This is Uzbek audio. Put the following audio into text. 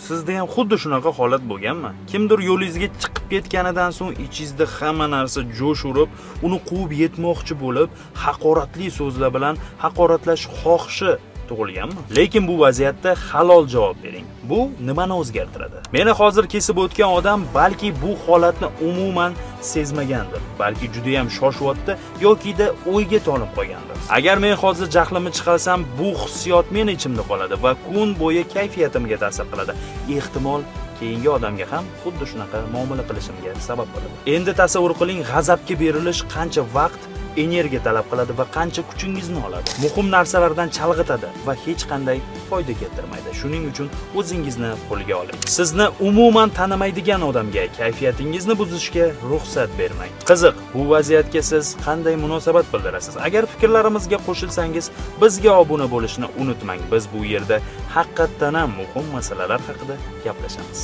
Sizda ham xuddi shunaqa holat bo'lganmi? Kimdir yo'lingizga chiqib ketganidan so'ng ichingizda hamma narsa jo'sh urib, uni quvib yetmoqchi bo'lib, haqoratli so'zlar bilan haqoratlash xohishi tug'ilganmi? Lekin bu vaziyatda halol javob bering. Bu nimani o'zgartiradi? Meni hozir kesib o'tgan odam balki bu holatni umuman sezmagandir. Balki juda ham shoshyapti yokida o'yga tolib qolgandir. Agar men hozir jahlimni chiqarsam, bu hissiyot meni ichimda qoladi va kun bo'yi kayfiyatimga ta'sir qiladi. Ehtimol, keyingi odamga ham xuddi shunaqa muomala qilishimga sabab bo'ladi. Endi tasavvur qiling, g'azabga berilish qancha vaqt, energiya talab qiladi va qancha kuchingizni oladi. Muhim narsalardan chalg'itadi va hech qanday foyda keltirmaydi. Shuning uchun o'zingizni qo'lga oling. Sizni umuman tanimaydigan odamga kayfiyatingizni buzishga ruxsat bermang. Qiziq, bu vaziyatga siz qanday munosabat bildirasiz? Agar fikrlarimizga qo'shilsangiz, bizga obuna bo'lishni unutmang. Biz bu yerda haqiqatdan ham muhim masalalar haqida gaplashamiz.